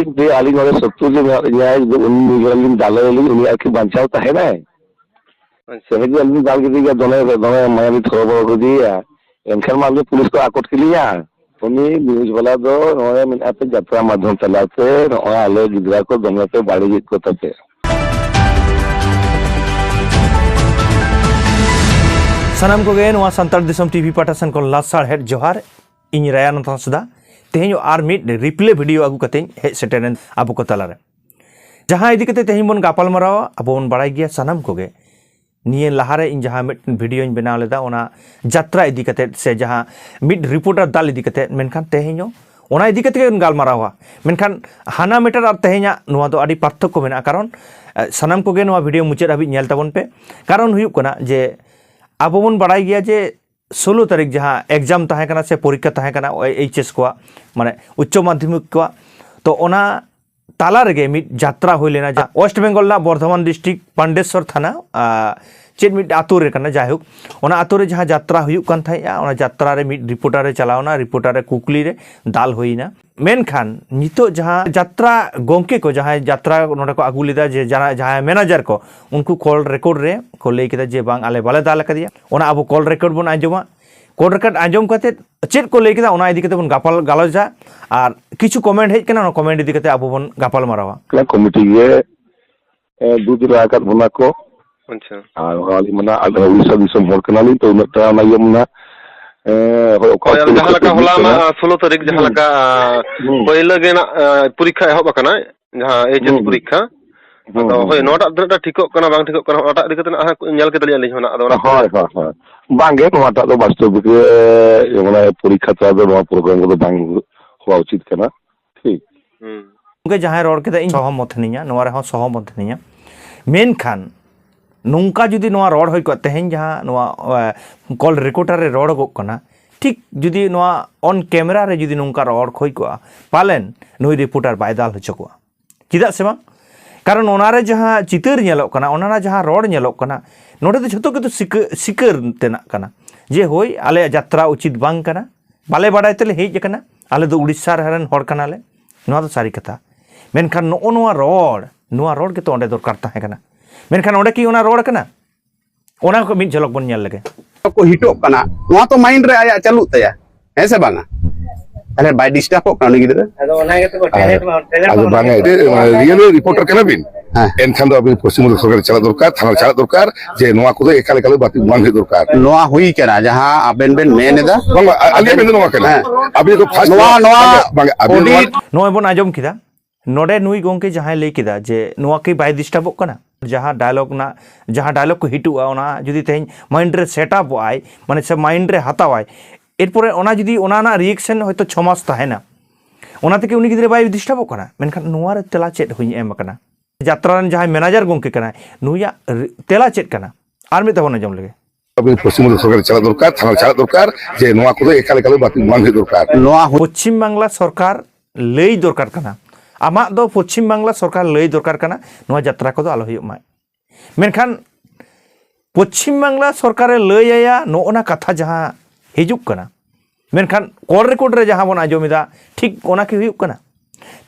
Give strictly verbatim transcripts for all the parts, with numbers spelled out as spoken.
ᱡᱩᱫᱤ ᱟᱹᱞᱤᱧ ᱱᱚᱰᱮ ᱥᱚᱛᱨᱩ ᱡᱮ ᱢᱮᱱᱟᱜ ᱞᱤᱧᱟ, ᱡᱩᱫᱤ ᱩᱱᱤ ᱢᱤᱫ ᱦᱚᱲ ᱞᱤᱧ ᱫᱟᱞᱮ ᱟᱹᱞᱤᱧ, ᱩᱱᱤ ᱟᱨᱠᱤ ᱵᱟᱧᱪᱟᱣ ᱛᱟᱦᱮᱱᱟᱭ? ᱟᱪᱪᱷᱟ᱾ ᱛᱮᱦᱮᱧ ᱡᱩᱫᱤ ᱟᱹᱞᱤᱧ ᱫᱟᱞ ᱠᱮᱫᱮ ᱜᱮᱭᱟ, ᱫᱚᱢᱮ, ᱫᱚᱢᱮ ᱢᱟᱭᱟᱢᱤ ᱛᱷᱚᱨᱚ ᱵᱚᱨᱚ ᱠᱮᱫᱮᱭᱟ, ᱮᱱᱠᱷᱟᱱ ᱢᱟ ᱟᱹᱞᱤᱧ ᱯᱩᱞᱤᱥ ᱠᱚ ᱟᱠᱚᱴ ᱠᱮᱞᱤᱧᱟ᱾ ᱩᱱᱤ ᱱᱤᱭᱩᱡᱽ ᱵᱟᱞᱟ ᱫᱚ ᱱᱚᱜᱼᱚᱭ ᱢᱮᱱᱮᱫᱼᱟ ᱯᱮ ᱡᱟᱛᱨᱟ ᱢᱟᱫᱽᱫᱷᱚᱢ ᱛᱟᱞᱟᱛᱮ ᱱᱚᱜᱼᱚᱭ ᱟᱞᱮ ᱜᱤᱫᱽᱨᱟᱹ ᱠᱚ ᱫᱚᱢᱮ ᱯᱮ ᱵᱟᱹᱲᱤᱡᱮᱫ ᱠᱚ ᱛᱟᱯᱮ᱾ ᱥᱟᱱᱟᱢ ᱠᱚᱜᱮ ᱱᱚᱣᱟ ᱥᱟᱱᱛᱟᱲ ᱫᱤᱥᱚᱢ ᱴᱤᱵᱷᱤ ᱯᱟᱦᱴᱟ ᱥᱮᱱ ᱠᱷᱚᱱ ᱞᱟᱥᱟᱲᱦᱮᱫ ᱡᱚᱦᱟᱨ᱾ ᱤᱧ ᱨᱟᱭᱟᱱᱟᱛᱷ ᱦᱟᱸᱥᱫᱟ᱾ ᱛᱮᱦᱮᱧ ᱟᱨ ᱢᱤᱫ ᱨᱤᱯᱞᱮ ᱵᱷᱤᱰᱤᱭᱳ ᱟᱹᱜᱩ ᱠᱟᱛᱮᱧ ᱦᱮᱡ ᱥᱮᱴᱮᱨᱮᱱ ᱟᱵᱚ ᱠᱚ ᱛᱟᱞᱟᱨᱮ᱾ ᱡᱟᱦᱟᱸ ᱤᱫᱤ ᱠᱟᱛᱮ ᱛᱮᱦᱮᱧ ᱵᱚᱱ ᱜᱟᱯᱟᱞ ᱢᱟᱨᱟᱣᱟ, ᱟᱵᱚ ᱵᱚᱱ ᱵᱟᱲᱟᱭ ᱜᱮᱭᱟ ᱥᱟᱱᱟᱢ ᱠᱚᱜᱮ᱾ ᱱᱤᱭᱟᱹ ᱞᱟᱦᱟᱨᱮ ᱤᱧ ᱡᱟᱦᱟᱸ ᱢᱤᱫᱴᱮᱱ ᱵᱷᱤᱰᱤᱭᱳᱧ ᱵᱮᱱᱟᱣ ᱞᱮᱫᱟ, ᱚᱱᱟ ᱡᱟᱛᱨᱟ ᱤᱫᱤ ᱠᱟᱛᱮ ᱥᱮ ᱡᱟᱦᱟᱸ ᱢᱤᱫ ᱨᱤᱯᱳᱨᱴᱟᱨ ᱫᱟᱞ ᱤᱫᱤ ᱠᱟᱛᱮ, ᱢᱮᱱᱠᱷᱟᱱ ᱛᱮᱦᱮᱧ ᱦᱚᱸ ᱚᱱᱟ ᱤᱫᱤ ᱠᱟᱛᱮ ᱜᱮ ᱵᱚᱱ ᱜᱟᱞᱢᱟᱨᱟᱣᱟ᱾ ᱢᱮᱱᱠᱷᱟᱱ ᱦᱟᱱᱟ ᱢᱮᱴᱟᱨ ᱟᱨ ᱛᱮᱦᱮᱧᱟᱜ ᱱᱚᱣᱟ ᱫᱚ ᱟᱹᱰᱤ ᱯᱟᱨᱛᱷᱚᱠᱠᱚ ᱢᱮᱱᱟᱜᱼᱟ, ᱠᱟᱨᱚᱱ, ᱮ, ᱥᱟᱱᱟᱢ ᱠᱚᱜᱮ ᱱᱚᱣᱟ ᱵᱷᱤᱰᱤᱭᱳ ᱢᱩᱪᱟᱹᱫ ᱦᱟᱹᱵᱤᱡ ᱧᱮᱞ ᱛᱟᱵᱚᱱ ᱯᱮ᱾ ᱠᱟᱨᱚᱱ ᱦᱩᱭᱩᱜ ᱠᱟᱱᱟ ᱡᱮ ᱟᱵᱚ ᱵᱚᱱ ᱵᱟᱲᱟᱭ ᱜᱮᱭᱟ ᱡᱮ ᱥᱳᱞᱳ ᱛᱟᱹᱨᱤᱠᱷ ᱡᱟᱦᱟᱸ ᱮᱠᱡᱟᱢ ᱛᱟᱦᱮᱸ ᱠᱟᱱᱟ ᱥᱮ ᱯᱚᱨᱤᱠᱠᱷᱟ ᱛᱟᱦᱮᱸ ᱠᱟᱱᱟ, ᱳᱭ ᱮᱭᱤᱪ ᱮᱥ ᱠᱚᱣᱟᱜ, ᱢᱟᱱᱮ ᱩᱪᱪᱚ ᱢᱟᱫᱽᱫᱷᱚᱢᱤᱠ ᱠᱚᱣᱟᱜ, ᱛᱚ ᱚᱱᱟ ᱛᱟᱞᱟ ᱨᱮᱜᱮ ᱢᱤᱫ ᱡᱟᱛᱨᱟ ᱦᱩᱭ ᱞᱮᱱᱟ, ᱡᱟᱦᱟᱸ ᱳᱭᱮᱥᱴ ᱵᱮᱝᱜᱚᱞ ᱨᱮᱱᱟᱜ ᱵᱚᱨᱫᱷᱚᱢᱟᱱ ᱰᱤᱥᱴᱨᱤᱠᱴ ᱯᱟᱱᱰᱮᱥᱚᱨ ᱛᱷᱟᱱᱟ, ᱟ, ᱪᱮᱫ ᱢᱤᱫ ᱟᱛᱳ ᱨᱮ ᱠᱟᱱᱟ, ᱡᱟᱭᱦᱳᱠ, ᱚᱱᱟ ᱟᱛᱳ ᱨᱮ ᱡᱟᱦᱟᱸ ᱡᱟᱛᱨᱟ ᱦᱩᱭᱩᱜ ᱠᱟᱱ ᱛᱟᱦᱮᱸᱫᱼᱟ, ᱚᱱᱟ ᱡᱟᱛᱨᱟ ᱨᱮ ᱢᱤᱫ ᱨᱤᱯᱳᱨᱴᱟᱨ ᱮ ᱪᱟᱞᱟᱣ ᱮᱱᱟ, ᱨᱤᱯᱳᱨᱴᱟᱨ ᱮ ᱠᱩᱠᱞᱤ ᱨᱮ ᱫᱟᱞ ᱦᱩᱭ ᱮᱱᱟ᱾ ᱢᱮᱱᱠᱷᱟᱱ ᱱᱤᱛᱚᱜ ᱡᱟᱦᱟᱸ ᱡᱟᱛᱨᱟ ᱜᱚᱢᱠᱮ ᱠᱚ, ᱡᱟᱦᱟᱸᱭ ᱡᱟᱛᱨᱟ ᱱᱚᱰᱮ ᱠᱚ ᱟᱹᱜᱩ ᱞᱮᱫᱟ, ᱡᱮ ᱡᱟᱦᱟᱸ, ᱡᱟᱦᱟᱸᱭ ᱢᱮᱱᱮᱡᱟᱨ ᱠᱚ, ᱩᱱᱠᱩ ᱠᱚᱞ ᱨᱮᱠᱚᱨᱰ ᱨᱮ ᱠᱚ ᱞᱟᱹᱭ ᱠᱮᱫᱟ ᱡᱮ, "ᱵᱟᱝ, ᱟᱞᱮ ᱵᱟᱞᱮ ᱫᱟᱞ ᱟᱠᱟᱫᱮᱭᱟ᱾" ᱚᱱᱟ ᱟᱵᱚ ᱠᱚᱞ ᱨᱮᱠᱚᱨᱰ ᱵᱚᱱ ᱟᱸᱡᱚᱢᱟ᱾ ᱠᱚᱞ ᱨᱮᱠᱚᱨᱰ ᱟᱸᱡᱚᱢ ᱠᱟᱛᱮᱫ ᱪᱮᱫ ᱠᱚ ᱞᱟᱹᱭ ᱠᱮᱫᱟ, ᱚᱱᱟ ᱤᱫᱤ ᱠᱟᱛᱮ ᱵᱚᱱ ᱜᱟᱯᱟᱞ ᱜᱟᱞᱚᱪᱟ᱾ ᱟᱨ ᱠᱤᱪᱷᱩ ᱠᱚᱢᱮᱱᱴ ᱦᱮᱡ ᱠᱟᱱᱟ, ᱚᱱᱟ ᱠᱚᱢᱮᱱᱴ ᱤᱫᱤ ᱠᱟᱛᱮ ᱟᱵᱚ ᱵᱚᱱ ᱜᱟᱯᱟᱞ ᱢᱟᱨᱟᱣᱟ᱾ ᱚᱱᱟ ᱠᱚᱢᱤᱴᱤ ᱜᱮ, ᱮ, ᱫᱩ ᱫᱤᱱ ᱟᱠᱟᱫ ᱵᱚᱱᱟ ᱠᱚ᱾ ᱟᱪᱪᱷᱟ᱾ ᱟᱨ ᱚᱱᱟ ᱞᱤᱧ ᱢᱮᱱᱟ, ᱟᱞᱮ ᱦᱚᱸ ᱩᱲᱤᱥᱥᱟ ᱫᱤᱥᱚᱢ ᱦᱚᱲ ᱠᱟᱱᱟᱞᱤᱧ, ᱛᱚ ᱩᱱᱟᱹᱜ ᱴᱟ ᱚᱱᱟ ᱤᱭᱟᱹ ᱢᱮᱱᱟᱜᱼᱟ᱾ ᱮ, ᱦᱳᱭ, ᱚᱠᱟ ᱦᱳᱭ, ᱟᱫᱚ ᱚᱠᱛᱚ ᱡᱟᱦᱟᱸ ᱞᱮᱠᱟ ᱦᱩᱭᱩᱜ ᱦᱚᱞᱟ ᱢᱟ, ᱠᱟᱱᱟ᱾ ᱟ, ᱥᱳᱞᱳ ᱛᱟᱹᱨᱤᱠᱷ ᱡᱟᱦᱟᱸ ᱦᱩᱸ᱾ ᱞᱮᱠᱟ, ᱟ, ᱦᱩᱸ᱾ ᱯᱟᱹᱭᱞᱟᱹ ᱜᱮ ᱱᱟᱜ, ᱟ, ᱯᱚᱨᱤᱠᱠᱷᱟ ᱮᱦᱚᱵ ᱟᱠᱟᱱᱟ, ᱡᱟᱦᱟᱸ ᱮᱭᱤᱪ ᱮᱥ ᱦᱩᱸ, ᱦᱩᱸ, ᱯᱚᱨᱤᱠᱠᱷᱟ᱾ ᱦᱩᱸ, ᱟᱫᱚ ᱦᱩᱸ, ᱦᱳᱭ, ᱦᱩᱸ᱾ ᱱᱚᱣᱟᱴᱟᱜ ᱛᱤᱱᱟᱹᱜ ᱴᱟ ᱴᱷᱤᱠᱚᱜ ᱠᱟᱱᱟ, ᱵᱟᱝ ᱴᱷᱤᱠᱚᱜ ᱠᱟᱱᱟ, ᱚᱱᱟᱴᱟᱜ ᱤᱫᱤ ᱠᱟᱛᱮ ᱱᱟᱜ ᱦᱟᱸᱜ ᱧᱮᱞ ᱠᱮᱫᱟᱞᱤᱧ ᱟᱹᱞᱤᱧ ᱦᱚᱸ ᱱᱟᱜ, ᱟᱫᱚ ᱚᱱᱟ ᱦᱳᱭ, ᱦᱳᱭ, ᱦᱳᱭ᱾ ᱵᱟᱝᱜᱮ, ᱱᱚᱣᱟᱴᱟᱜ ᱫᱚ ᱵᱟᱥᱛᱚᱵᱤᱠ ᱨᱮ, ᱢᱟᱱᱮ, ᱯᱚᱨᱤᱠᱠᱷᱟ ᱛᱟᱞᱟ ᱫᱚ ᱱᱚᱣᱟ ᱯᱨᱳᱜᱨᱟᱢ ᱠᱚᱫᱚ ᱵᱟᱝ ᱦᱚᱣᱟ ᱩᱪᱤᱛ ᱠᱟᱱᱟ᱾ ᱴᱷᱤᱠ᱾ ᱦᱩᱸ᱾ ᱜᱚᱢᱠᱮ ᱡᱟᱦᱟᱸᱭ ᱨᱚᱲ ᱠᱮᱫᱟ, ᱤᱧ ᱥᱚᱦᱚᱢᱚᱛ ᱦᱮᱱᱟᱹᱧᱟ, ᱱᱚᱣᱟ ᱨᱮᱦᱚᱸ ᱥᱚᱦᱚᱢᱚᱛ ᱦᱮᱱᱟᱹᱧᱟ᱾ ᱢᱮᱱᱠᱷᱟᱱ ᱱᱚᱝᱠᱟ ᱡᱩᱫᱤ ᱱᱚᱣᱟ ᱨᱚᱲ ᱦᱩᱭ ᱠᱚᱜᱼᱟ, ᱛᱮᱦᱮᱧ ᱡᱟᱦᱟᱸ ᱱᱚᱣᱟ, ᱮ, ᱠᱚᱞ ᱨᱮᱠᱚᱨᱰᱟᱨ ᱨᱮ ᱨᱚᱲᱚᱜᱚᱜ ᱠᱟᱱᱟ, ᱴᱷᱤᱠ ᱡᱩᱫᱤ ᱱᱚᱣᱟ ᱚᱱ ᱠᱮᱢᱮᱨᱟ ᱨᱮ ᱡᱩᱫᱤ ᱱᱚᱝᱠᱟ ᱨᱚᱲ ᱦᱩᱭ ᱠᱚᱜᱼᱟ, ᱯᱟᱞᱮᱱ ᱱᱩᱭ ᱨᱤᱯᱳᱨᱴᱟᱨ ᱵᱟᱭ ᱫᱟᱞ ᱦᱚᱪᱚ ᱠᱚᱣᱟ᱾ ᱪᱮᱫᱟᱜ ᱥᱮ ᱵᱟᱝ? ᱠᱟᱨᱚᱱ ᱚᱱᱟ ᱨᱮ ᱡᱟᱦᱟᱸ ᱪᱤᱛᱟᱹᱨ ᱧᱮᱞᱚᱜ ᱠᱟᱱᱟ, ᱚᱱᱟ ᱨᱮ ᱡᱟᱦᱟᱸ ᱨᱚᱲ ᱧᱮᱞᱚᱜ ᱠᱟᱱᱟ, ᱱᱚᱰᱮ ᱫᱚ ᱡᱷᱚᱛᱚ ᱜᱮᱛᱚ ᱥᱤᱠᱟᱹ-, ᱥᱤᱠᱟᱹᱨ ᱛᱮᱱᱟᱜ ᱠᱟᱱᱟ ᱡᱮ, ᱦᱳᱭ, ᱟᱞᱮᱭᱟᱜ ᱡᱟᱛᱨᱟ ᱩᱪᱤᱛ ᱵᱟᱝ ᱠᱟᱱᱟ, ᱵᱟᱞᱮ ᱵᱟᱰᱟᱭ ᱛᱮᱞᱮ ᱦᱮᱡ ᱟᱠᱟᱱᱟ, ᱟᱞᱮ ᱫᱚ ᱩᱲᱤᱥᱥᱟ ᱨᱮᱱ ᱦᱚᱲ ᱠᱟᱱᱟᱞᱮ᱾ ᱱᱚᱣᱟ ᱫᱚ ᱥᱟᱹᱨᱤ ᱠᱟᱛᱷᱟ᱾ ᱢᱮᱱᱠᱷᱟᱱ ᱱᱚᱜᱼᱚ ᱱᱚᱣᱟ ᱨᱚᱲ, ᱱᱚᱣᱟ ᱨᱚᱲ ᱜᱮᱛᱚ ᱚᱸᱰᱮ ᱫᱚᱨᱠᱟᱨ ᱛᱟᱦᱮᱸ ᱠᱟᱱᱟ᱾ ᱢᱮᱱᱠᱷᱟᱱ ᱚᱸᱰᱮ ᱠᱤ ᱚᱱᱟ ᱨᱚᱲ ᱠᱟᱱᱟ? ᱚᱱᱟ ᱠᱚ ᱢᱤᱫ ᱡᱷᱚᱞᱚᱠ ᱵᱚᱱ ᱧᱮᱞ ᱞᱮᱜᱮ᱾ ᱠᱚ ᱦᱤᱴᱚᱜ ᱠᱟᱱᱟ, ᱱᱚᱣᱟ ᱛᱚ ᱢᱟᱭᱤᱱᱰ ᱨᱮ ᱟᱭᱟᱜ ᱪᱟᱹᱞᱩᱜ ᱛᱟᱭᱟ, ᱦᱮᱸ ᱥᱮ ᱵᱟᱝᱟ? ᱛᱟᱦᱞᱮ ᱵᱟᱭ ᱰᱤᱥᱴᱟᱵᱚᱜ ᱠᱟᱱᱟ ᱩᱱᱤ ᱜᱤᱫᱽᱨᱟᱹ? ᱟᱫᱚ ᱚᱱᱟ ᱜᱮᱛᱚ ᱠᱚ ᱟᱨ ᱴᱮᱞᱮᱱᱴ ᱢᱟ, ᱴᱮᱞᱮᱱᱴ ᱟᱫᱚ ᱢᱟ ᱵᱟᱝᱟ, ᱚᱱᱟ ᱜᱮ᱾ ᱮ, ᱢᱟᱱᱮ, ᱨᱤᱭᱮᱞ ᱨᱤᱯᱳᱨᱴᱟᱨ ᱠᱟᱱᱟ ᱵᱤᱱ? ᱦᱮᱸ᱾ ᱮᱱᱠᱷᱟᱱ ᱫᱚ ᱟᱵᱤᱱ ᱯᱚᱥᱪᱤᱢ ᱵᱚᱝᱜᱚ ᱥᱚᱨᱠᱟᱨ ᱪᱟᱞᱟᱜ ᱫᱚᱨᱠᱟᱨ, ᱛᱷᱟᱱᱟ ᱪᱟᱞᱟᱜ ᱫᱚᱨᱠᱟᱨ, ᱡᱮ ᱱᱚᱣᱟ ᱠᱚᱫᱚ ᱮᱠᱟᱞ, ᱮᱠᱟᱞ ᱵᱟᱹᱛᱤᱞ ᱵᱟᱝ ᱦᱩᱭᱩᱜ ᱫᱚᱨᱠᱟᱨ᱾ ᱱᱚᱣᱟ ᱦᱩᱭ ᱠᱟᱱᱟ, ᱡᱟᱦᱟᱸ ᱟᱵᱮᱱ ᱵᱮᱱ ᱢᱮᱱ ᱮᱫᱟ᱾ ᱵᱟᱝ, ᱵᱟᱝ, ᱟ-, ᱟᱹᱞᱤᱧᱟᱜ ᱢᱮᱱ ᱫᱚ ᱱᱚᱣᱟ ᱠᱟᱱᱟ᱾ ᱦᱮᱸ᱾ ᱟᱵᱤᱱ ᱫᱚ ᱯᱷᱟᱥᱴ ᱱᱚᱣᱟ, ᱱᱚᱣᱟ ᱱᱚᱣᱟ, ᱵᱟᱝ, ᱟᱵᱤᱱ ᱚᱰᱤᱴ ᱱᱚᱣᱟ ᱱᱚᱜᱼᱚᱭ ᱵᱚᱱ ᱟᱸᱡᱚᱢ ᱠᱮᱫᱟ, ᱱᱚᱰᱮ ᱱᱩᱭ ᱜᱚᱢᱠᱮ ᱡᱟᱦᱟᱸᱭ ᱞᱟᱹᱭ ᱠᱮᱫᱟ ᱡᱮ ᱱᱚᱣᱟ ᱠᱤ ᱵᱟᱭ ᱰᱤᱥᱴᱟᱵᱚᱜ ᱠᱟᱱᱟ? ᱡᱟᱦᱟᱸ ᱰᱟᱭᱞᱚᱜᱽ ᱨᱮᱱᱟᱜ, ᱡᱟᱦᱟᱸ ᱰᱟᱭᱞᱚᱜᱽ ᱠᱚ ᱦᱤᱴᱩᱜᱼᱟ, ᱚᱱᱟ ᱡᱩᱫᱤ ᱛᱮᱦᱮᱧ ᱢᱟᱭᱤᱱᱰ ᱨᱮ ᱥᱮᱴᱟᱯᱚᱜ ᱟᱭ, ᱢᱟᱱᱮ ᱥᱮ ᱢᱟᱭᱤᱱᱰ ᱨᱮ ᱦᱟᱛᱟᱣᱟᱭ, ᱮᱨᱯᱚᱨᱮ ᱚᱱᱟ ᱡᱩᱫᱤ ᱚᱱᱟ ᱨᱮᱱᱟᱜ ᱨᱤᱭᱮᱠᱥᱚᱱ ᱦᱚᱭᱛᱳ ᱪᱷᱚ ᱢᱟᱥ ᱛᱟᱦᱮᱱᱟ, ᱚᱱᱟ ᱛᱮᱜᱮ ᱩᱱᱤ ᱜᱤᱫᱽᱨᱟᱹ ᱵᱟᱭ ᱰᱤᱥᱴᱟᱵᱚᱜ ᱠᱟᱱᱟ? ᱢᱮᱱᱠᱷᱟᱱ ᱱᱚᱣᱟ ᱨᱮ ᱛᱮᱞᱟ ᱪᱮᱫ ᱦᱩᱭ ᱮᱢ ᱟᱠᱟᱱᱟ? ᱡᱟᱛᱨᱟ ᱨᱮᱱ ᱡᱟᱦᱟᱸᱭ ᱢᱮᱱᱮᱡᱟᱨ ᱜᱚᱢᱠᱮ ᱠᱟᱱᱟᱭ, ᱱᱩᱭᱟᱜ ᱨᱤ-, ᱛᱮᱞᱟ ᱪᱮᱫ ᱠᱟᱱᱟ? ᱟᱨ ᱢᱤᱫ ᱫᱷᱟᱣ ᱵᱚᱱ ᱟᱸᱡᱚᱢ ᱞᱮᱜᱮ᱾ ᱟᱵᱤᱱ ᱯᱚᱥᱪᱤᱢ ᱵᱚᱝᱜᱚ ᱥᱚᱨᱠᱟᱨ ᱪᱟᱞᱟᱜ ᱫᱚᱨᱠᱟᱨ, ᱛᱷᱟᱱᱟ ᱪᱟᱞᱟᱜ ᱫᱚᱨᱠᱟᱨ, ᱡᱮ ᱱᱚᱣᱟ ᱠᱚᱫᱚ ᱮᱠᱟᱞ, ᱮᱠᱟᱞ ᱵᱟᱹᱛᱤᱞ ᱵᱟᱝ ᱦᱩᱭᱩᱜ ᱫᱚᱨᱠᱟᱨ᱾ ᱱᱚᱣᱟ ᱦᱩ- ᱯᱚᱪᱷᱤᱢ ᱵᱟᱝᱞᱟ ᱥᱚᱨᱠᱟᱨ ᱞᱟᱹᱭ ᱫᱚᱨᱠᱟᱨ ᱠᱟᱱᱟ᱾ ᱟᱢᱟᱜ ᱫᱚ ᱯᱚᱪᱷᱤᱢ ᱵᱟᱝᱞᱟ ᱥᱚᱨᱠᱟᱨ ᱞᱟᱹᱭ ᱫᱚᱨᱠᱟᱨ ᱠᱟᱱᱟ, ᱱᱚᱣᱟ ᱡᱟᱛᱨᱟ ᱠᱚᱫᱚ ᱟᱞᱚ ᱦᱩᱭᱩᱜ ᱢᱟ᱾ ᱢᱮᱱᱠᱷᱟᱱ ᱯᱚᱪᱷᱤᱢ ᱵᱟᱝᱞᱟ ᱥᱚᱨᱠᱟᱨᱮ ᱞᱟᱹᱭ ᱟᱭᱟ, ᱱᱚᱜᱼᱚ ᱱᱟ ᱠᱟᱛᱷᱟ ᱡᱟᱦᱟᱸ ᱦᱤᱡᱩᱜ ᱠᱟᱱᱟ, ᱢᱮᱱᱠᱷᱟᱱ ᱠᱚᱞ ᱨᱮᱠᱚᱨᱰ ᱨᱮ ᱡᱟᱦᱟᱸ ᱵᱚᱱ ᱟᱸᱡᱚᱢ ᱮᱫᱟ, ᱴᱷᱤᱠ ᱚᱱᱟ ᱠᱤ ᱦᱩᱭᱩᱜ ᱠᱟᱱᱟ?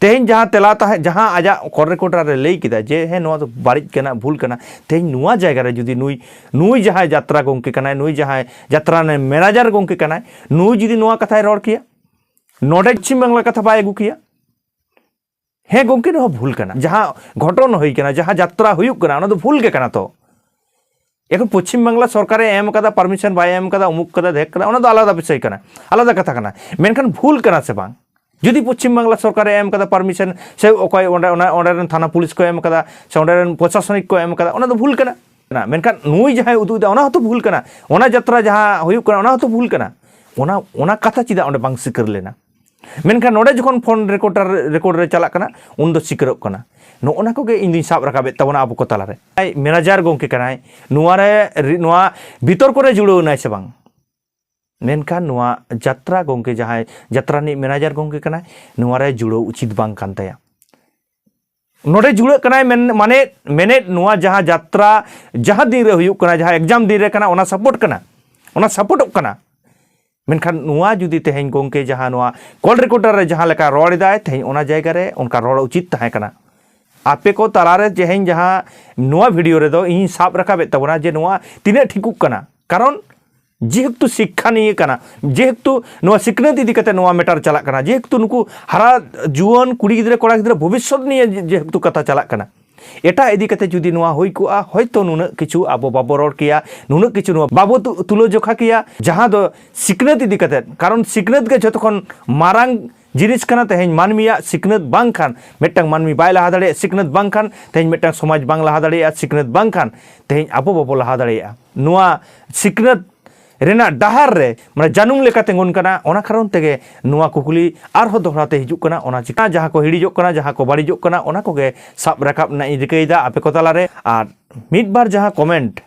ᱛᱮᱦᱮᱧ ᱡᱟᱦᱟᱸ ᱛᱮᱞᱟ ᱛᱟᱦᱮᱸ, ᱡᱟᱦᱟᱸ ᱟᱡᱟᱜ ᱠᱚᱞ ᱨᱮᱠᱚᱨᱰ ᱨᱮ ᱞᱟᱹᱭ ᱠᱮᱫᱟ ᱡᱮ, "ᱦᱮᱸ, ᱱᱚᱣᱟ ᱫᱚ ᱵᱟᱹᱲᱤᱡ ᱠᱟᱱᱟ, ᱵᱷᱩᱞ ᱠᱟᱱᱟ", ᱛᱮᱦᱮᱧ ᱱᱚᱣᱟ ᱡᱟᱭᱜᱟ ᱨᱮ ᱡᱩᱫᱤ ᱱᱩᱭ, ᱱᱩᱭ ᱡᱟᱦᱟᱸᱭ ᱡᱟᱛᱨᱟ ᱜᱚᱢᱠᱮ ᱠᱟᱱᱟᱭ, ᱱᱩᱭ ᱡᱟᱦᱟᱸᱭ ᱡᱟᱛᱨᱟ ᱨᱮᱱ ᱢᱮᱱᱮᱡᱟᱨ ᱜᱚᱢᱠᱮ ᱠᱟᱱᱟᱭ, ᱱᱩᱭ ᱡᱩᱫᱤ ᱱᱚᱣᱟ ᱠᱟᱛᱷᱟᱭ ᱨᱚᱲ ᱠᱮᱭᱟ, ᱱᱚᱰᱮ ᱯᱚᱪᱷᱤᱢ ᱵᱟᱝᱞᱟ ᱠᱟᱛᱷᱟ ᱵᱟᱭ ᱟᱹᱜᱩ ᱠᱮᱭᱟ, ᱦᱮᱸ ᱜᱚᱢᱠᱮ, ᱱᱚᱣᱟ ᱵᱷᱩᱞ ᱠᱟᱱᱟ, ᱡᱟᱦᱟᱸ ᱜᱷᱚᱴᱚᱱ ᱦᱩᱭ ᱠᱟᱱᱟ, ᱡᱟᱦᱟᱸ ᱡᱟᱛᱨᱟ ᱦᱩᱭᱩᱜ ᱠᱟᱱᱟ, ᱚᱱᱟ ᱫᱚ ᱵᱷᱩᱞ ᱜᱮ ᱠᱟᱱᱟ ᱛᱚ᱾ ᱮᱠᱷᱚᱱ ᱯᱚᱪᱷᱤᱢ ᱵᱟᱝᱞᱟ ᱥᱚᱨᱠᱟᱨᱮ ᱮᱢ ᱠᱟᱫᱟ, ᱯᱟᱨᱢᱤᱥᱚᱱ ᱵᱟᱭ ᱮᱢ ᱠᱟᱫᱟ, ᱩᱢᱩᱠ ᱠᱟᱫᱟ, ᱫᱷᱮᱠ ᱠᱟᱫᱟ, ᱚᱱᱟ ᱫᱚ ᱟᱞᱟᱫᱟ ᱵᱤᱥᱚᱭ ᱠᱟᱱᱟ, ᱟᱞᱟᱫᱟ ᱠᱟᱛᱷᱟ ᱠᱟᱱᱟ᱾ ᱢᱮᱱᱠᱷᱟᱱ ᱵᱷᱩᱞ ᱠᱟᱱᱟ ᱥᱮ ᱵᱟᱝ? ᱡᱩᱫᱤ ᱯᱚᱪᱷᱤᱢ ᱵᱟᱝᱞᱟ ᱥᱚᱨᱠᱟᱨᱮ ᱮᱢ ᱠᱟᱫᱟ ᱯᱟᱨᱢᱤᱥᱚᱱ, ᱥᱮ ᱚᱠᱚᱭ ᱚᱸᱰᱮ, ᱚᱱᱟ, ᱚᱸᱰᱮ ᱨᱮᱱ ᱛᱷᱟᱱᱟ ᱯᱩᱞᱤᱥ ᱠᱚ ᱮᱢ ᱠᱟᱫᱟ, ᱥᱮ ᱚᱸᱰᱮ ᱨᱮᱱ ᱯᱨᱚᱥᱟᱥᱚᱱᱤᱠ ᱠᱚ ᱮᱢ ᱠᱟᱫᱟ, ᱚᱱᱟ ᱫᱚ ᱵᱷᱩᱞ ᱠᱟᱱᱟ᱾ ᱢᱮᱱᱠᱷᱟᱱ ᱱᱩᱭ ᱡᱟᱦᱟᱸᱭ ᱩᱫᱩᱜ ᱮᱫᱟ, ᱚᱱᱟ ᱦᱚᱸᱛᱚ ᱵᱷᱩᱞ ᱠᱟᱱᱟ᱾ ᱚᱱᱟ ᱡᱟᱛᱨᱟ ᱡᱟᱦᱟᱸ ᱦᱩᱭᱩᱜ ᱠᱟᱱᱟ, ᱚᱱᱟ ᱦᱚᱸᱛᱚ ᱵᱷᱩᱞ ᱠᱟᱱᱟ᱾ ᱚᱱᱟ, ᱚᱱᱟ ᱠᱟᱛᱷᱟ ᱪᱮᱫᱟᱜ ᱚᱸᱰᱮ ᱵᱟᱝ ᱥᱤᱠᱟᱹᱨ ᱞᱮᱱᱟ? ᱢᱮᱱᱠᱷᱟᱱ ᱱᱚᱰᱮ ᱡᱚᱠᱷᱚᱱ ᱯᱷᱳᱱ ᱨᱮᱠᱚᱨᱰᱟᱨ, ᱨᱮᱠᱚᱨᱰ ᱨᱮ ᱪᱟᱞᱟᱜ ᱠᱟᱱᱟ, ᱩᱱ ᱫᱚ ᱥᱤᱠᱟᱹᱨᱚᱜ ᱠᱟᱱᱟ᱾ ᱱᱚᱜᱼᱚ ᱱᱟ ᱠᱚᱜᱮ ᱤᱧ ᱫᱩᱧ ᱥᱟᱵ ᱨᱟᱠᱟᱵᱮᱫ ᱛᱟᱵᱚᱱᱟ ᱟᱵᱚ ᱠᱚ ᱛᱟᱞᱟᱨᱮ᱾ ᱟᱡ ᱢᱮᱱᱮᱡᱟᱨ ᱜᱚᱢᱠᱮ ᱠᱟᱱᱟᱭ, ᱱᱚᱣᱟ ᱨᱮ ᱨᱤ-, ᱱᱚᱣᱟ ᱵᱤᱛᱚᱨᱠᱚ ᱨᱮ ᱡᱩᱲᱟᱹᱣ ᱮᱱᱟᱭ ᱥᱮ ᱵᱟᱝ? ᱢᱮᱱᱠᱷᱟᱱ ᱱᱚᱣᱟ ᱡᱟᱛᱨᱟ ᱜᱚᱢᱠᱮ, ᱡᱟᱦᱟᱸᱭ ᱡᱟᱛᱨᱟ ᱨᱤᱱᱤᱡ ᱢᱮᱱᱮᱡᱟᱨ ᱜᱚᱢᱠᱮ ᱠᱟᱱᱟᱭ, ᱱᱚᱣᱟ ᱨᱮ ᱡᱩᱲᱟᱹᱣ ᱩᱪᱤᱛ ᱵᱟᱝ ᱠᱟᱱ ᱛᱟᱭᱟ᱾ ᱱᱚᱰᱮ ᱡᱩᱲᱟᱹᱜ ᱠᱟᱱᱟᱭ ᱢᱮᱱ-, ᱢᱟᱱᱮ, ᱢᱮᱱᱮᱫ ᱱᱚᱣᱟ ᱡᱟᱦᱟᱸ ᱡᱟᱛᱨᱟ ᱡᱟᱦᱟᱸ ᱫᱤᱱ ᱨᱮ ᱦᱩᱭᱩᱜ ᱠᱟᱱᱟ, ᱡᱟᱦᱟᱸ ᱮᱠᱡᱟᱢ ᱫᱤᱱ ᱨᱮ ᱠᱟᱱᱟ, ᱚᱱᱟ ᱥᱟᱯᱳᱨᱴ ᱠᱟᱱᱟ, ᱚᱱᱟ ᱥᱟᱯᱳᱨᱴᱚᱜ ᱠᱟᱱᱟ᱾ ᱢᱮᱱᱠᱷᱟᱱ ᱱᱚᱣᱟ ᱡᱩᱫᱤ ᱛᱮᱦᱮᱧ ᱜᱚᱢᱠᱮ ᱡᱟᱦᱟᱸ ᱱᱚᱣᱟ ᱠᱚᱞ ᱨᱮᱠᱚᱨᱰᱟᱨ ᱨᱮ ᱡᱟᱦᱟᱸ ᱞᱮᱠᱟ ᱨᱚᱲ ᱮᱫᱟᱭ, ᱛᱮᱦᱮᱧ ᱚᱱᱟ ᱡᱟᱭᱜᱟ ᱨᱮ ᱚᱱᱠᱟ ᱨᱚᱲ ᱩᱪᱤᱛ ᱛᱟᱦᱮᱸ ᱠᱟᱱᱟ᱾ ᱟᱯᱮ ᱠᱚ ᱛᱟᱞᱟᱨᱮ ᱛᱮᱦᱮᱧ ᱡᱟᱦᱟᱸ ᱱᱚᱣᱟ ᱵᱷᱤᱰᱤᱭᱳ ᱨᱮᱫᱚ ᱤᱧ ᱥᱟᱵ ᱨᱟᱠᱟᱵᱮᱫ ᱛᱟᱵᱚᱱᱟ ᱡᱮ ᱱᱚᱣᱟ ᱛᱤᱱᱟᱹᱜ ᱴᱷᱤᱠᱚᱜ ᱠᱟᱱᱟ, ᱠᱟᱨᱚᱱ ᱡᱮᱦᱮᱛᱩ ᱥᱤᱠᱠᱷᱟ ᱱᱤᱭᱮ ᱠᱟᱱᱟ, ᱡᱮᱦᱮᱛᱩ ᱱᱚᱣᱟ ᱥᱤᱠᱷᱱᱟᱹᱛ ᱤᱫᱤ ᱠᱟᱛᱮ ᱱᱚᱣᱟ ᱢᱮᱴᱟᱨ ᱪᱟᱞᱟᱜ ᱠᱟᱱᱟ, ᱡᱮᱦᱮᱛᱩ ᱱᱩᱠᱩ ᱦᱟᱨᱟ ᱡᱩᱣᱟᱹᱱ ᱠᱩᱲᱤ ᱜᱤᱫᱽᱨᱟᱹ ᱠᱚᱲᱟ ᱜᱤᱫᱽᱨᱟᱹ ᱵᱷᱚᱵᱤᱥᱥᱚᱛ ᱱᱤᱭᱮ ᱡᱮ-, ᱡᱮᱦᱮᱛᱩ ᱠᱟᱛᱷᱟ ᱪᱟᱞᱟᱜ ᱠᱟᱱᱟ, ᱮᱴᱟᱜ ᱤᱫᱤ ᱠᱟᱛᱮ ᱡᱩᱫᱤ ᱱᱚᱣᱟ ᱦᱩᱭ ᱠᱚᱜᱼᱟ, ᱦᱚᱭᱛᱚ ᱱᱩᱱᱟᱹᱜ ᱠᱤᱪᱷᱩ ᱟᱵᱚ ᱵᱟᱵᱚ ᱨᱚᱲ ᱠᱮᱭᱟ, ᱱᱩᱱᱟᱹᱜ ᱠᱤᱪᱷᱩ ᱱᱚᱣᱟ ᱵᱟᱵᱚ ᱛᱩ-, ᱛᱩᱞᱟᱹ ᱡᱚᱠᱷᱟ ᱠᱮᱭᱟ, ᱡᱟᱦᱟᱸ ᱫᱚ ᱥᱤᱠᱷᱱᱟᱹᱛ ᱤᱫᱤ ᱠᱟᱛᱮ, ᱠᱟᱨᱚᱱ ᱥᱤᱠᱷᱱᱟᱹᱛ ᱜᱮ ᱡᱷᱚᱛᱚ ᱠᱷᱚᱱ ᱢᱟᱨᱟᱝ ᱡᱤᱱᱤᱥ ᱠᱟᱱᱟ᱾ ᱛᱮᱦᱮᱧ ᱢᱟᱹᱱᱢᱤᱭᱟᱜ ᱥᱤᱠᱷᱱᱟᱹᱛ ᱵᱟᱝᱠᱷᱟᱱ ᱢᱤᱫᱴᱟᱝ ᱢᱟᱹᱱᱢᱤ ᱵᱟᱭ ᱞᱟᱦᱟ ᱫᱟᱲᱮᱭᱟᱜᱼᱟ, ᱥᱤᱠᱷᱱᱟᱹᱛ ᱵᱟᱝᱠᱷᱟᱱ ᱛᱮᱦᱮᱧ ᱢᱤᱫᱴᱟᱝ ᱥᱚᱢᱟᱡᱽ ᱵᱟᱝ ᱞᱟᱦᱟ ᱫᱟᱲᱮᱭᱟᱜᱼᱟ, ᱥᱤᱠᱷᱱᱟᱹᱛ ᱵᱟᱝᱠᱷᱟᱱ ᱛᱮᱦᱮᱧ ᱟᱵᱚ ᱵᱟᱵᱚ ᱞᱟᱦᱟ ᱫᱟᱲᱮᱭᱟᱜᱼᱟ᱾ ᱱᱚᱣᱟ ᱥᱤᱠᱷᱱᱟᱹᱛ ᱨᱮᱱᱟᱜ ᱰᱟᱦᱟᱨ ᱨᱮ ᱢᱟᱱᱮ ᱡᱟᱹᱱᱩᱢ ᱞᱮᱠᱟ ᱛᱤᱸᱜᱩᱱ ᱠᱟᱱᱟ᱾ ᱚᱱᱟ ᱠᱟᱨᱚᱱ ᱛᱮᱜᱮ ᱱᱚᱣᱟ ᱠᱩᱠᱞᱤ ᱟᱨᱦᱚᱸ ᱫᱚᱦᱲᱟ ᱛᱮ ᱦᱤᱡᱩᱜ ᱠᱟᱱᱟ᱾ ᱚᱱᱟ ᱪᱤᱠᱟ ᱡᱟᱦᱟᱸ ᱠᱚ ᱦᱤᱲᱤᱡᱚᱜ ᱠᱟᱱᱟ, ᱡᱟᱦᱟᱸ ᱠᱚ ᱵᱟᱹᱲᱤᱡᱚᱜ ᱠᱟᱱᱟ, ᱚᱱᱟ ᱠᱚᱜᱮ ᱥᱟᱵ ᱨᱟᱠᱟᱵ ᱨᱮᱱᱟᱜ ᱤᱧ ᱨᱤᱠᱟᱹᱭᱮᱫᱟ ᱟᱯᱮ ᱠᱚ ᱛᱟᱞᱟᱨᱮ᱾ ᱟᱨ ᱢᱤᱫ ᱵᱟᱨ ᱡᱟᱦᱟᱸ ᱠᱚᱢᱮᱱᱴ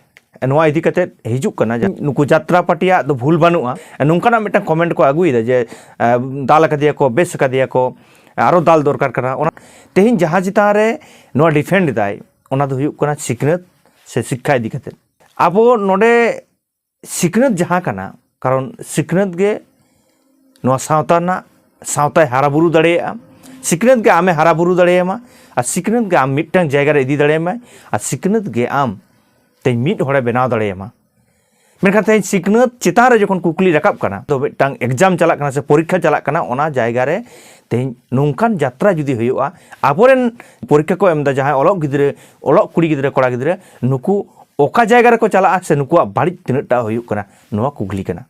ᱱᱚᱣᱟ ᱤᱫᱤ ᱠᱟᱛᱮ ᱦᱤᱡᱩᱜ ᱠᱟᱱᱟ, ᱡᱮ ᱱᱩᱠᱩ ᱡᱟᱛᱨᱟ ᱯᱟᱨᱴᱤᱭᱟᱜ ᱫᱚ ᱵᱷᱩᱞ ᱵᱟᱹᱱᱩᱜᱼᱟ, ᱱᱚᱝᱠᱟᱱᱟᱜ ᱢᱤᱫᱴᱟᱝ ᱠᱚᱢᱮᱱᱴ ᱠᱚ ᱟᱹᱜᱩᱭᱮᱫᱟ ᱡᱮ, ᱮ, ᱫᱟᱞ ᱟᱠᱟᱫᱮᱭᱟ ᱠᱚ, ᱵᱮᱥ ᱟᱠᱟᱫᱮᱭᱟ ᱠᱚ, ᱟᱨᱚ ᱫᱟᱞ ᱫᱚᱨᱠᱟᱨ ᱠᱟᱱᱟ᱾ ᱚᱱᱟ ᱛᱮᱦᱮᱧ ᱡᱟᱦᱟᱸ ᱪᱮᱛᱟᱱ ᱨᱮ ᱱᱚᱣᱟ ᱰᱤᱯᱷᱮᱱᱰ ᱮᱫᱟᱭ, ᱚᱱᱟ ᱫᱚ ᱦᱩᱭᱩᱜ ᱠᱟᱱᱟ ᱥᱤᱠᱷᱱᱟᱹᱛ ᱥᱮ ᱥᱤᱠᱠᱷᱟ ᱤᱫᱤ ᱠᱟᱛᱮ᱾ ᱟᱵᱚ ᱱᱚᱰᱮ ᱥᱤᱠᱷᱱᱟᱹᱛ ᱡᱟᱦᱟᱸ ᱠᱟᱱᱟ, ᱠᱟᱨᱚᱱ ᱥᱤᱠᱷᱱᱟᱹᱛ ᱜᱮ ᱱᱚᱣᱟ ᱥᱟᱶᱛᱟ ᱨᱮᱱᱟᱜ, ᱥᱟᱶᱛᱟᱭ ᱦᱟᱨᱟ ᱵᱩᱨᱩ ᱫᱟᱲᱮᱭᱟᱜᱼᱟ, ᱥᱤᱠᱷᱱᱟᱹᱛ ᱜᱮ ᱟᱢᱮ ᱦᱟᱨᱟ ᱵᱩᱨᱩ ᱫᱟᱲᱮᱭᱟᱢᱟ, ᱟᱨ ᱥᱤᱠᱷᱱᱟᱹᱛ ᱜᱮ ᱟᱢ ᱢᱤᱫᱴᱟᱝ ᱡᱟᱭᱜᱟ ᱨᱮ ᱤᱫᱤ ᱫᱟᱲᱮᱭᱟᱢᱟᱭ, ᱟᱨ ᱥᱤᱠᱷᱱᱟᱹᱛ ᱜᱮ ᱟᱢ ᱛᱮᱦᱮᱧ ᱢᱤᱫ ᱦᱚᱲᱮ ᱵᱮᱱᱟᱣ ᱫᱟᱲᱮᱭᱟᱢᱟ᱾ ᱢᱮᱱᱠᱷᱟᱱ ᱛᱮᱦᱮᱧ ᱥᱤᱠᱷᱱᱟᱹᱛ ᱪᱮᱛᱟᱱ ᱨᱮ ᱡᱚᱠᱷᱚᱱ ᱠᱩᱠᱞᱤ ᱨᱟᱠᱟᱵ ᱠᱟᱱᱟ, ᱛᱚ ᱢᱤᱫᱴᱟᱝ ᱮᱠᱡᱟᱢ ᱪᱟᱞᱟᱜ ᱠᱟᱱᱟ ᱥᱮ ᱯᱚᱨᱤᱠᱠᱷᱟ ᱪᱟᱞᱟᱜ ᱠᱟᱱᱟ, ᱚᱱᱟ ᱡᱟᱭᱜᱟ ᱨᱮ ᱛᱮᱦᱮᱧ ᱱᱚᱝᱠᱟᱱ ᱡᱟᱛᱨᱟ ᱡᱩᱫᱤ ᱦᱩᱭᱩᱜᱼᱟ, ᱟᱵᱚᱨᱮᱱ ᱯᱚᱨᱤᱠᱠᱷᱟ ᱠᱚ ᱮᱢ ᱮᱫᱟ ᱡᱟᱦᱟᱸᱭ ᱚᱞᱚᱜ ᱜᱤᱫᱽᱨᱟᱹ, ᱚᱞᱚᱜ ᱠᱩᱲᱤ ᱜᱤᱫᱽᱨᱟᱹ, ᱠᱚᱲᱟ ᱜᱤᱫᱽᱨᱟᱹ, ᱱᱩᱠᱩ ᱚᱠᱟ ᱡᱟᱭᱜᱟ ᱨᱮᱠᱚ ᱪᱟᱞᱟᱜᱼᱟ ᱥᱮ ᱱᱩᱠᱩᱣᱟᱜ ᱵᱟᱹᱲᱤᱡ ᱛᱤᱱᱟᱹᱜ ᱴᱟ ᱦᱩᱭᱩᱜ ᱠᱟᱱᱟ, ᱱᱚᱣᱟ ᱠᱩᱠᱞᱤ ᱠᱟᱱᱟ᱾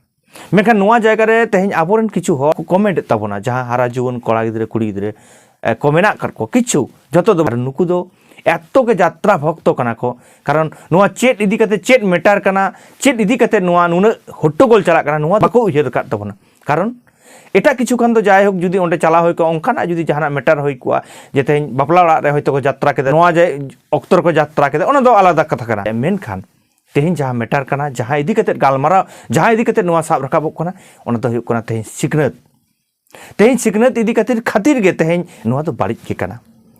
ᱢᱮᱱᱠᱷᱟᱱ ᱱᱚᱣᱟ ᱡᱟᱭᱜᱟ ᱨᱮ ᱛᱮᱦᱮᱧ ᱟᱵᱚᱨᱮᱱ ᱠᱤᱪᱷᱩ ᱦᱚᱲ ᱠᱚ ᱠᱚᱢᱮᱱᱴ ᱮᱫ ᱛᱟᱵᱚᱱᱟ, ᱡᱟᱦᱟᱸ ᱦᱟᱨᱟ ᱡᱩᱣᱟᱹᱱ ᱠᱚᱲᱟ ᱜᱤᱫᱽᱨᱟᱹ, ᱠᱩᱲᱤ ᱜᱤᱫᱽᱨᱟᱹ, ᱮ, ᱠᱚ ᱢᱮᱱᱟᱜ ᱟᱠᱟᱫ ᱠᱚ ᱠᱤᱪᱷᱩ, ᱡᱚᱛᱚ ᱫᱚ ᱵᱟᱝ᱾ ᱱᱩᱠᱩ ᱫᱚ ᱮᱛᱚ ᱜᱮ ᱡᱟᱛᱨᱟ ᱵᱷᱚᱠᱛᱚ ᱠᱟᱱᱟ ᱠᱚ, ᱠᱟᱨᱚᱱ ᱱᱚᱣᱟ ᱪᱮᱫ ᱤᱫᱤ ᱠᱟᱛᱮ ᱪᱮᱫ ᱢᱮᱴᱟᱨ ᱠᱟᱱᱟ, ᱪᱮᱫ ᱤᱫᱤ ᱠᱟᱛᱮ ᱱᱚᱣᱟ ᱱᱩᱱᱟᱹᱜ ᱦᱚᱴᱴᱚᱜᱳᱞ ᱪᱟᱞᱟᱜ ᱠᱟᱱᱟ, ᱱᱚᱣᱟ ᱵᱟᱠᱚ ᱩᱭᱦᱟᱹᱨ ᱟᱠᱟᱫ ᱛᱟᱵᱚᱱᱟ᱾ ᱠᱟᱨᱚᱱ ᱮᱴᱟᱜ ᱠᱤᱪᱷᱩ ᱠᱷᱟᱱ ᱫᱚ ᱡᱟᱭᱦᱳᱠ ᱡᱩᱫᱤ ᱚᱸᱰᱮ ᱪᱟᱞᱟᱣ ᱦᱩᱭ ᱠᱚᱜᱼᱟ, ᱚᱱᱠᱟᱱᱟᱜ ᱡᱩᱫᱤ ᱡᱟᱦᱟᱱᱟᱜ ᱢᱮᱴᱟᱨ ᱦᱩᱭ ᱠᱚᱜᱼᱟ, ᱡᱮ ᱛᱮᱦᱮᱧ ᱵᱟᱯᱞᱟ ᱚᱲᱟᱜ ᱨᱮ ᱦᱚᱭᱛᱳ ᱠᱚ ᱡᱟᱛᱨᱟ ᱠᱮᱫᱟ, ᱱᱚᱣᱟ ᱡᱮ ᱚᱠᱛᱚ ᱨᱮᱠᱚ ᱡᱟᱛᱨᱟ ᱠᱮᱫᱟ, ᱚᱱᱟ ᱫᱚ ᱟᱞᱟᱫᱟ ᱠᱟᱛᱷᱟ ᱠᱟᱱᱟ᱾ ᱢᱮᱱᱠᱷᱟᱱ ᱛᱮᱦᱮᱧ ᱡᱟᱦᱟᱸ ᱢᱮᱴᱟᱨ ᱠᱟᱱᱟ, ᱡᱟᱦᱟᱸ ᱤᱫᱤ ᱠᱟᱛᱮ ᱜᱟᱞᱢᱟᱨᱟᱣ, ᱡᱟᱦᱟᱸ ᱤᱫᱤ ᱠᱟᱛᱮ ᱱᱚᱣᱟ ᱥᱟᱵ ᱨᱟᱠᱟᱵᱚᱜ ᱠᱟᱱᱟ, ᱚᱱᱟ ᱫᱚ ᱦᱩᱭᱩᱜ ᱠᱟᱱᱟ ᱛᱮᱦᱮᱧ ᱥᱤᱠᱷᱱᱟᱹᱛ᱾ ᱛᱮᱦᱮᱧ ᱥᱤᱠᱷᱱᱟᱹᱛ ᱤᱫᱤ ᱠᱟᱛᱮ ᱠᱷᱟᱹᱛᱤᱨ ᱜᱮ ᱛᱮᱦᱮᱧ ᱱᱚᱣᱟ ᱫᱚ ᱵᱟᱹᱲᱤᱡ ᱜᱮ ᱠᱟᱱᱟ᱾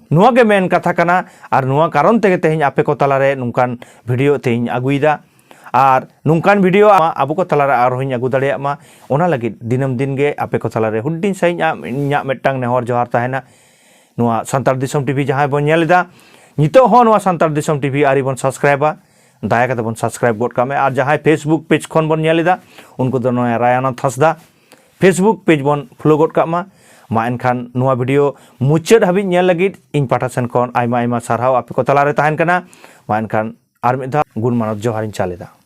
ᱱᱚᱣᱟ ᱜᱮ ᱢᱮᱱ ᱠᱟᱛᱷᱟ ᱠᱟᱱᱟ, ᱟᱨ ᱱᱚᱣᱟ ᱠᱟᱨᱚᱱ ᱛᱮᱜᱮ ᱛᱮᱦᱮᱧ ᱟᱯᱮ ᱠᱚ ᱛᱟᱞᱟᱨᱮ ᱱᱚᱝᱠᱟᱱ ᱵᱷᱤᱰᱤᱭᱳ ᱛᱮᱦᱮᱧ ᱟᱹᱜᱩᱭᱮᱫᱟ᱾ ᱟᱨ ᱱᱚᱝᱠᱟᱱ ᱵᱷᱤᱰᱤᱭᱳ ᱟᱵᱚ ᱠᱚ ᱛᱟᱞᱟᱨᱮ ᱟᱨᱦᱚᱸᱧ ᱟᱹᱜᱩ ᱫᱟᱲᱮᱭᱟᱜ ᱢᱟ, ᱚᱱᱟ ᱞᱟᱹᱜᱤᱫ ᱫᱤᱱᱟᱹᱢ ᱫᱤᱱ ᱜᱮ ᱟᱯᱮ ᱠᱚ ᱛᱟᱞᱟᱨᱮ ᱦᱩᱰᱤᱧ ᱥᱟᱺᱦᱤᱡ ᱤᱧᱟᱹᱜ ᱢᱤᱫᱴᱟᱝ ᱱᱮᱦᱚᱨ ᱡᱚᱦᱟᱨ ᱛᱟᱦᱮᱱᱟ᱾ ᱱᱚᱣᱟ ᱥᱟᱱᱛᱟᱲ ᱫᱤᱥᱚᱢ ᱴᱤᱵᱷᱤ ᱡᱟᱦᱟᱸᱭ ᱵᱚᱱ ᱧᱮᱞ ᱮᱫᱟ, ᱱᱤᱛᱚᱜ ᱦᱚᱸ ᱱᱚᱣᱟ ᱥᱟᱱᱛᱟᱲ ᱫᱤᱥᱚᱢ ᱴᱤᱵᱷᱤ ᱟᱹᱣᱨᱤ ᱵᱚᱱ ᱥᱟᱵᱥᱠᱨᱟᱭᱤᱵᱟ, ᱫᱟᱭᱟ ᱠᱟᱛᱮ ᱵᱚᱱ ᱥᱟᱵᱥᱠᱨᱟᱭᱤᱵ ᱜᱚᱫ ᱠᱟᱜ ᱢᱮ᱾ ᱟᱨ ᱡᱟᱦᱟᱸᱭ ᱯᱷᱮᱥᱵᱩᱠ ᱯᱮᱡᱽ ᱠᱷᱚᱱ ᱵᱚᱱ ᱧᱮᱞ ᱮᱫᱟ, ᱩᱱᱠᱩ ᱫᱚ ᱱᱚᱣᱟ ᱨᱟᱭᱟᱱᱟᱛᱷ ᱦᱟᱸᱥᱫᱟ ᱯᱷᱮᱥᱵᱩᱠ ᱯᱮᱡᱽ ᱵᱚᱱ ᱯᱷᱚᱞᱳ ᱜᱚᱫ ᱠᱟᱜ ᱢᱟ᱾ ᱢᱟ ᱮᱱᱠᱷᱟᱱ ᱱᱚᱣᱟ ᱵᱷᱤᱰᱤᱭᱳ ᱢᱩᱪᱟᱹᱫ ᱦᱟᱹᱵᱤᱡ ᱧᱮᱞ ᱞᱟᱹᱜᱤᱫ ᱤᱧ ᱯᱟᱦᱴᱟ ᱥᱮᱱ ᱠᱷᱚᱱ ᱟᱭᱢᱟ ᱟᱭᱢᱟ ᱥᱟᱨᱦᱟᱣ ᱟᱯᱮ ᱠᱚ ᱛᱟᱞᱟᱨᱮ ᱛᱟᱦᱮᱱ ᱠᱟᱱᱟ᱾ ᱢᱟ ᱮᱱᱠᱷᱟᱱ ᱟᱨ ᱢᱤᱫ ᱫᱷᱟᱣ ᱜᱩᱱ ᱢᱟᱱᱚᱛ ᱡᱚᱦᱟᱨᱤᱧ ᱪᱟᱞ ᱮᱫᱟ᱾